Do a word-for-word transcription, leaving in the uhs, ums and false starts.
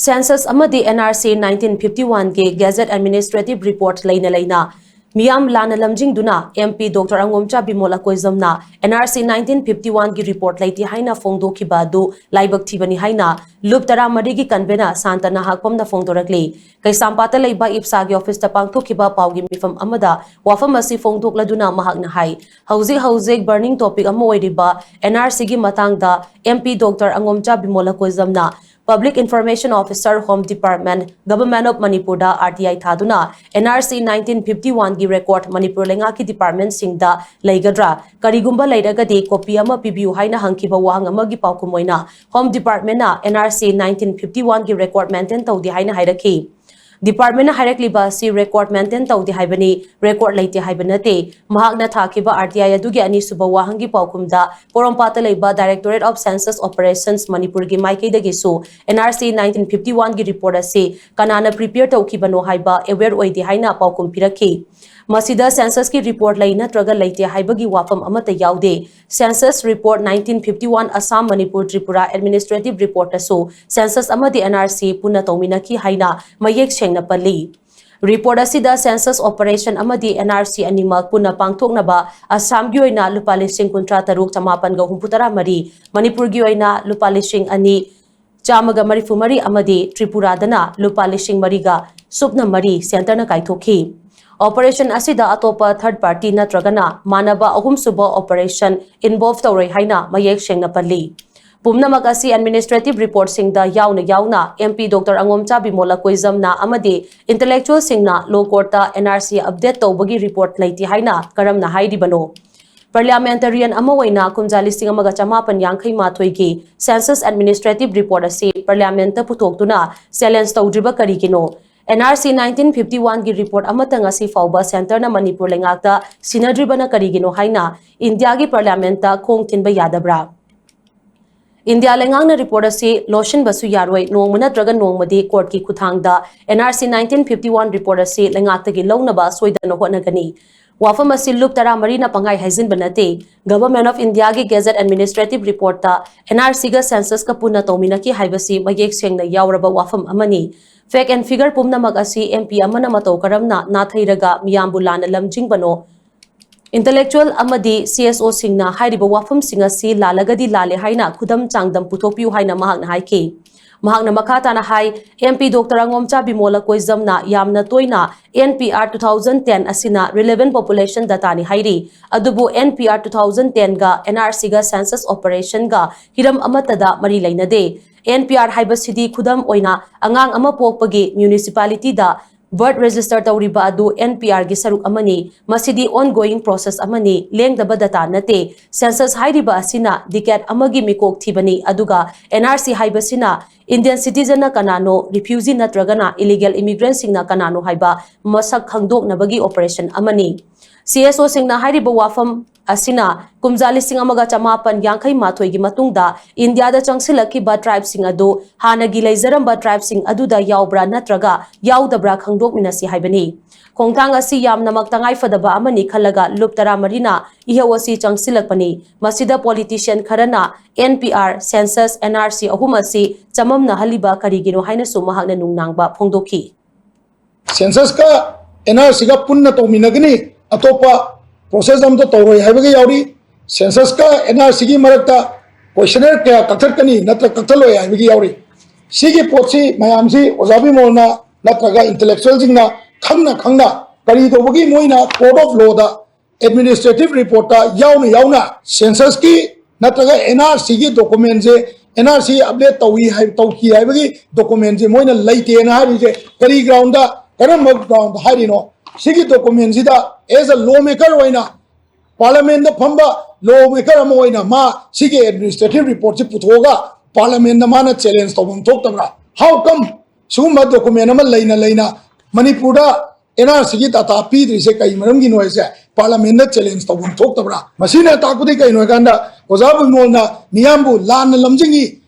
Census ꯑꯃꯗꯤ N R C nineteen fifty-one ꯒꯤ Gazette Administrative Report ꯂꯩꯅ ꯂꯩꯅ ꯃꯤꯌꯥꯝ ꯂꯥꯟꯅ ꯂꯝꯖꯤꯡꯗꯨꯅ M P Doctor ꯑꯉꯣꯝꯆꯥ Bimol ꯑꯀꯣꯏꯖꯝꯅ N R C nineteen fifty-one ꯒꯤ report ꯂꯩꯇꯦ ꯍꯥꯏꯅ ꯐꯣꯡꯗꯣꯛꯈꯤꯕ ꯑꯗꯨ ꯂꯥꯏꯕꯛ ꯊꯤꯕꯅꯤ ꯍꯥꯏꯅ ꯂꯨꯞ ꯇꯔꯥꯃꯔꯤꯒꯤ convener ꯁꯥꯟꯇ ꯅꯍꯥꯛꯄꯝꯅ ꯐꯣꯡꯗꯣꯔꯛꯂꯤ꯫ ꯀꯩꯁꯥꯝꯄꯥꯠꯇ ꯂꯩꯕ ꯏꯞꯁꯥꯒꯤ office ꯇ ꯄꯥꯡꯊꯣꯛꯈꯤꯕ ꯄꯥꯎꯒꯤ ꯃꯤꯐꯝ ꯑꯃꯗ ꯋꯥꯐꯝ ꯑꯁꯤ ꯐꯣꯡꯗꯣꯛꯂꯗꯨꯅ ꯃꯍꯥꯛꯅ ꯍꯥꯏ, ꯍꯧꯖꯤꯛ ꯍꯧꯖꯤꯛ burning topic ꯑꯃ ꯑꯣꯏꯔꯤꯕ N R C ꯒꯤ ꯃꯇꯥꯡꯗ M P Doctor ꯑꯉꯣꯝꯆꯥ Bimol ꯑꯀꯣꯏꯖꯝꯅ Public Information Officer, Home Department, Government of Manipur the R T I ꯊꯥꯗꯨꯅ N R C nineteen fifty-one ꯒꯤ record ꯃꯅꯤꯄꯨꯔ ꯂꯩꯉꯥꯛꯀꯤ department ꯁꯤꯡꯗ ꯂꯩꯒꯗ꯭ꯔꯥ? ꯀꯔꯤꯒꯨꯝꯕ ꯂꯩꯔꯒꯗꯤ copy ꯑꯃ ꯄꯤꯕꯤꯌꯨ ꯍꯥꯏꯅ ꯍꯪꯈꯤꯕ ꯋꯥꯍꯪ ꯑꯃꯒꯤ ꯄꯥꯎꯈꯨꯝ ꯑꯣꯏꯅ Home Department ꯅ N R C nineteen fifty-one ꯒꯤ record maintain ꯇꯧꯗꯦ ꯍꯥꯏꯅ ꯍꯥꯏꯔꯛꯈꯤ꯫ Department ꯅ ꯍꯥꯏꯔꯛꯂꯤꯕ ꯑꯁꯤ record maintain ꯇꯧꯗꯦ ꯍꯥꯏꯕꯅꯤ, record ꯂꯩꯇꯦ ꯍꯥꯏꯕ ꯅꯠꯇꯦ꯫ ꯃꯍꯥꯛꯅ ꯊꯥꯈꯤꯕ R T I ꯑꯗꯨꯒꯤ ꯑꯅꯤꯁꯨꯕ ꯋꯥꯍꯪꯒꯤ ꯄꯥꯎꯈꯨꯝꯗ ꯄꯣꯔꯣꯝꯄꯥꯠꯇ ꯂꯩꯕ Directorate of Census Operations ꯃꯅꯤꯄꯨꯔꯒꯤ ꯃꯥꯏꯀꯩꯗꯒꯤꯁꯨ N R C nineteen fifty-one ꯒꯤ report ꯑꯁꯤ ꯀꯅꯥꯅ prepare ꯇꯧꯈꯤꯕꯅꯣ ꯍꯥꯏꯕ aware ꯑꯣꯏꯗꯦ ꯍꯥꯏꯅ ꯄꯥꯎꯈꯨꯝ ꯄꯤꯔꯛꯈꯤ꯫ ꯃꯁꯤꯗ census ꯀꯤ report ꯂꯩ ꯅꯠꯇ꯭ꯔꯒ ꯂꯩꯇꯦ ꯍꯥꯏꯕꯒꯤ ꯋꯥꯐꯝ ꯑꯃꯠꯇ ꯌꯥꯎꯗꯦ꯫ Census report nineteen fifty-one Assam, Manipur, Tripura administrative report ꯇꯁꯨ census ꯑꯃꯗꯤ N R C ꯄꯨꯟꯅ ꯇꯧꯃꯤꯟꯅꯈꯤ ꯍꯥꯏꯅ ꯃꯌꯦꯛ ꯁꯦꯡꯅ ꯄꯜꯂꯤ꯫ Report ꯑꯁꯤꯗ census operation ꯑꯃꯗꯤ N R C ꯑꯅꯤꯃꯛ ꯄꯨꯟꯅ ꯄꯥꯡꯊꯣꯛꯅꯕ ꯑꯁꯥꯝꯒꯤ ꯑꯣꯏꯅ ꯂꯨꯄꯥ ꯂꯤꯁꯤꯡ ꯀꯨꯟꯊ꯭ꯔꯥ ꯇꯔꯨꯛ ꯆꯃꯥꯄꯟꯒ ꯍꯨꯝꯐꯨ ꯇꯔꯥ ꯃꯔꯤ, ꯃꯅꯤꯄꯨꯔꯒꯤ ꯑꯣꯏꯅ ꯂꯨꯄꯥ ꯂꯤꯁꯤꯡ ꯑꯅꯤ ꯆꯥꯝꯃꯒ ꯃꯔꯤꯐꯨ ꯃꯔꯤ ꯑꯃꯗꯤ ꯇ꯭ꯔꯤꯄꯨꯔꯥꯗꯅ ꯂꯨꯄꯥ ꯂꯤꯁꯤꯡ ꯃꯔꯤꯒ ꯁꯨꯞꯅ ꯃꯔꯤ centre ꯅ ꯀꯥꯏꯊꯣꯛꯈꯤ꯫ Operation ꯑꯁꯤꯗ ꯑꯇꯣꯞꯄ third party ꯅꯠꯇ꯭ꯔꯒꯅ ꯃꯥꯟꯅꯕ ꯑꯍꯨꯝꯁꯨꯕ operation involve ꯇꯧꯔꯣꯏ ꯍꯥꯏꯅ ꯃꯌꯦꯛ ꯁꯦꯡꯅ ꯄꯜꯂꯤ꯫ ꯄꯨꯝꯅꯃꯛ ꯑꯁꯤ administrative report ꯁꯤꯡꯗ ꯌꯥꯎꯅ ꯌꯥꯎꯅ M P Doctor ꯑꯉꯣꯝꯆꯥ ꯕꯤꯃꯣꯜ ꯑꯀꯣꯏꯖꯝꯅ ꯑꯃꯗꯤ intellectual ꯁꯤꯡꯅ law court ꯇ N R C update ꯇꯧꯕꯒꯤ report ꯂꯩꯇꯦ ꯍꯥꯏꯅ ꯀꯔꯝꯅ ꯍꯥꯏꯔꯤꯕꯅꯣ? Parliamentarian ꯑꯃ ꯑꯣꯏꯅ ꯀꯨꯝꯖꯥ ꯂꯤꯁꯤꯡ ꯑꯃꯒ ꯆꯃꯥꯄꯟ ꯌꯥꯡꯈꯩ ꯃꯥꯊꯣꯏꯒꯤ census administrative report ꯑꯁꯤ Parliament ꯇ ꯄꯨꯊꯣꯛꯇꯨꯅ challenge ꯇꯧꯗ꯭ꯔꯤꯕ ꯀꯔꯤꯒꯤꯅꯣ? N R C nineteen fifty-one ꯒꯤ report ꯑꯃꯠꯇ ꯉꯁꯤ ꯐꯥꯎꯕ centre ꯅ ꯃꯅꯤꯄꯨꯔ ꯂꯩꯉꯥꯛꯇ ꯁꯤꯟꯅꯗ꯭ꯔꯤꯕꯅ ꯀꯔꯤꯒꯤꯅꯣ ꯍꯥꯏꯅ ꯏꯟꯗꯤꯌꯥꯒꯤ Parliament ꯇ ꯈꯣꯡ ꯊꯤꯟꯕ ꯌꯥꯗꯕ꯭ꯔꯥ? ꯏꯟꯗꯤꯌꯥ ꯂꯩꯉꯥꯛꯅ report ꯑꯁꯤ ꯂꯣꯠꯁꯤꯟꯕꯁꯨ ꯌꯥꯔꯣꯏ, ꯅꯣꯡꯃ ꯅꯠꯇ꯭ꯔꯒ ꯅꯣꯡꯃꯗꯤ court ꯀꯤ ꯈꯨꯠꯊꯥꯡꯗ N R C nineteen fifty-one report ꯑꯁꯤ ꯂꯩꯉꯥꯛꯇꯒꯤ ꯂꯧꯅꯕ ꯁꯣꯏꯗꯅ ꯍꯣꯠꯅꯒꯅꯤ꯫ ꯋꯥꯐꯝ ꯑꯁꯤ ꯂꯨꯞ ꯇꯔꯥꯃꯔꯤꯅ ꯄꯪꯍꯥꯏ ꯍꯥꯏꯖꯤꯟꯕ ꯅꯠꯇꯦ꯫ Government of Indiaꯒꯤ Gazette Administrative Reportꯇ NRCꯒ Censusꯀ ꯄꯨꯟꯅ ꯇꯧꯃꯤꯟꯅꯈꯤ ꯍꯥꯏꯕꯁꯤ ꯃꯌꯦꯛ ꯁꯦꯡꯅ ꯌꯥꯎꯔꯕ ꯋꯥꯐꯝ ꯑꯃꯅꯤ꯫ Fact and figure ꯄꯨꯝꯅꯃꯛ ꯑꯁꯤ MP ꯑꯃꯅ ꯃꯇꯧ ꯀꯔꯝꯅ ꯅꯥꯊꯩꯔꯒ ꯃꯤꯌꯥꯝꯕꯨ ꯂꯥꯟꯅ ꯂꯝꯖꯤꯡꯕꯅꯣ? Intellectual ꯑꯃꯗꯤ CSOꯁꯤꯡꯅ ꯍꯥꯏꯔꯤꯕ ꯋꯥꯐꯝꯁꯤꯡ ꯑꯁꯤ ꯂꯥꯜꯂꯒꯗꯤ ꯂꯥꯜꯂꯦ ꯍꯥꯏꯅ ꯈꯨꯗꯝ ꯆꯥꯡꯗꯝ ꯄꯨꯊꯣꯛꯄꯤꯌꯨ ꯍꯥꯏꯅ ꯃꯍꯥꯛꯅ ꯍꯥꯏꯈꯤ꯫ ꯃꯍꯥꯛꯅ ꯃꯈꯥ ꯇꯥꯅ ꯍꯥꯏ, MP Doctor ꯑꯉꯣꯝꯆꯥ ꯕꯤꯃꯣꯂ ꯀꯣꯏꯖꯝꯅ ꯌꯥꯝꯅ ꯇꯣꯏꯅ NPR two thousand ten ꯑꯁꯤꯅ relevant population dataꯅꯤ ꯍꯥꯏꯔꯤ꯫ ꯑꯗꯨꯕꯨ NPR two thousand tenꯒ NRCꯒ census operationꯒ ꯍꯤꯔꯝ ꯑꯃꯠꯇꯗ ꯃꯔꯤ ꯂꯩꯅꯗꯦ꯫ NPR ꯍꯥꯏꯕꯁꯤꯗꯤ ꯈꯨꯗꯝ ꯑꯣꯏꯅ ꯑꯉꯥꯡ ꯑꯃ ꯄꯣꯛꯄꯒꯤ municipalityꯗ birth register ꯇꯧꯔꯤꯕ ꯑꯗꯨ NPRꯒꯤ ꯁꯔꯨꯛ ꯑꯃꯅꯤ꯫ ꯃꯁꯤꯗꯤ ongoing process ꯑꯃꯅꯤ, ꯂꯦꯡꯗꯕ data ꯅꯠꯇꯦ꯫ Census ꯍꯥꯏꯔꯤꯕ ꯑꯁꯤꯅ decade ꯑꯃꯒꯤ ꯃꯤꯀꯣꯛ ꯊꯤꯕꯅꯤ, ꯑꯗꯨꯒ NRC ꯍꯥꯏꯕꯁꯤꯅ Indian citizenꯅ ꯀꯅꯥꯅꯣ, refugee ꯅꯠꯇ꯭ꯔꯒꯅ illegal immigrantꯁꯤꯡꯅ ꯀꯅꯥꯅꯣ ꯍꯥꯏꯕ ꯃꯁꯛ ꯈꯪꯗꯣꯛꯅꯕꯒꯤ operation ꯑꯃꯅꯤ꯫ CSOꯁꯤꯡꯅ ꯍꯥꯏꯔꯤꯕ ꯋꯥꯐꯝ ꯑꯁꯤꯅ ꯀꯨꯝꯖꯥ ꯂꯤꯁꯤꯡ ꯑꯃꯒ ꯆꯃꯥꯄꯟ ꯌꯥꯡꯈꯩ ꯃꯥꯊꯣꯏꯒꯤ ꯃꯇꯨꯡꯗ ꯏꯟꯗꯤꯌꯥꯗ ꯆꯪꯁꯤꯜꯂꯛꯈꯤꯕ tribeꯁꯤꯡ ꯑꯗꯨ ꯍꯥꯟꯅꯒꯤ ꯂꯩꯖꯔꯝꯕ tribeꯁꯤꯡ ꯑꯗꯨꯗ ꯌꯥꯎꯕ꯭ꯔꯥ ꯅꯠꯇ꯭ꯔꯒ ꯌꯥꯎꯗꯕ꯭ꯔꯥ ꯈꯪꯗꯣꯛꯃꯤꯟꯅꯁꯤ ꯍꯥꯏꯕꯅꯤ꯫ ꯈꯣꯡꯊꯥꯡ ꯑꯁꯤ ꯌꯥꯝꯅꯃꯛ ꯇꯉꯥꯏꯐꯗꯕ ꯑꯃꯅꯤ ꯈꯜꯂꯒ ꯂꯨꯞ ꯇꯔꯥꯃꯔꯤꯅ ꯏꯍꯧ ꯑꯁꯤ ꯆꯪꯁꯤꯜꯂꯛꯄꯅꯤ꯫ ꯃꯁꯤꯗ politician ꯈꯔꯅ NPR, census, NRC ꯑꯍꯨꯝ ꯑꯁꯤ ꯆꯃꯝꯅꯍꯜꯂꯤꯕ ꯀꯔꯤꯒꯤꯅꯣ ꯍꯥꯏꯅꯁꯨ ꯃꯍꯥꯛꯅ ꯅꯨꯡꯅꯥꯡꯕ ꯐꯣꯡꯗꯣꯛꯈꯤ꯫ Censusꯀ NRCꯒ ꯄꯨꯟꯅ ꯇꯧꯃꯤꯟꯅꯒꯅꯤ, ꯑꯇꯣꯞꯄ process ꯑꯃꯠꯇ ꯇꯧꯔꯣꯏ ꯍꯥꯏꯕꯒ ꯌꯥꯎꯔꯤ꯫ Censusꯀ NRCꯒꯤ ꯃꯔꯛꯇ questionnaire ꯀꯌꯥ ꯀꯛꯊꯠꯀꯅꯤ ꯅꯠꯇ꯭ꯔ ꯀꯛꯊꯠꯂꯣꯏ ꯍꯥꯏꯕꯒꯤ ꯌꯥꯎꯔꯤ꯫ ꯁꯤꯒꯤ ꯄꯣꯠꯁꯤ ꯃꯌꯥꯝꯁꯤ ꯑꯣꯖꯥ ꯕꯤꯃꯣꯜꯅ ꯅꯠꯇ꯭ꯔꯒ intellectualꯁꯤꯡꯅ ꯈꯪꯅ ꯈꯪꯅ ꯀꯔꯤ ꯇꯧꯕꯒꯤ ꯃꯣꯏꯅ court of lawꯗ administrative reportꯇ ꯌꯥꯎꯅ ꯌꯥꯎꯅ censusꯀꯤ ꯅꯠꯇ꯭ꯔꯒ NRCꯒꯤ documentꯁꯦ, NRC update ꯇꯧꯏ ꯍꯥꯏ, ꯇꯧꯈꯤ ꯍꯥꯏꯕꯒꯤ documentꯁꯦ ꯃꯣꯏꯅ ꯂꯩꯇꯦꯅ ꯍꯥꯏꯔꯤꯁꯦ ꯀꯔꯤ groundꯗ, ꯀꯔꯝꯕ groundꯗ ꯍꯥꯏꯔꯤꯅꯣ? ꯁꯤꯒꯤ documentꯁꯤꯗ as a lawmaker ꯑꯣꯏꯅ parliamentꯗ ꯐꯝꯕ lawmaker ꯑꯃ ꯑꯣꯏꯅ ꯃꯥ ꯁꯤꯒꯤ administrative reportꯁꯤ ꯄꯨꯊꯣꯛꯑꯒ parliamentꯗ ꯃꯥꯅ challenge ꯇꯧꯐꯝ ꯊꯣꯛꯇꯕ꯭ꯔꯥ? How come ꯁꯤꯒꯨꯝꯕ document ꯑꯃ ꯂꯩꯅ ꯂꯩꯅ ꯃꯅꯤꯄꯨꯔꯗ NRCꯒꯤ data ꯄꯤꯗ꯭ꯔꯤꯁꯦ ꯀꯩ ꯃꯔꯝꯒꯤꯅꯣ ꯍꯥꯏꯁꯦ parliamentꯗ challenge ꯇꯧꯐꯝ ꯊꯣꯛꯇꯕ꯭ꯔꯥ? ꯃꯁꯤꯅ ꯇꯥꯛꯄꯗꯤ ꯀꯩꯅꯣ ꯍꯥꯏꯀꯥꯟꯗ ꯑꯣꯖꯥ ꯕꯤꯃꯣꯜꯅ ꯃꯤꯌꯥꯝꯕꯨ ꯂꯥꯟꯅ ꯂꯝꯖꯤꯡꯉꯤ,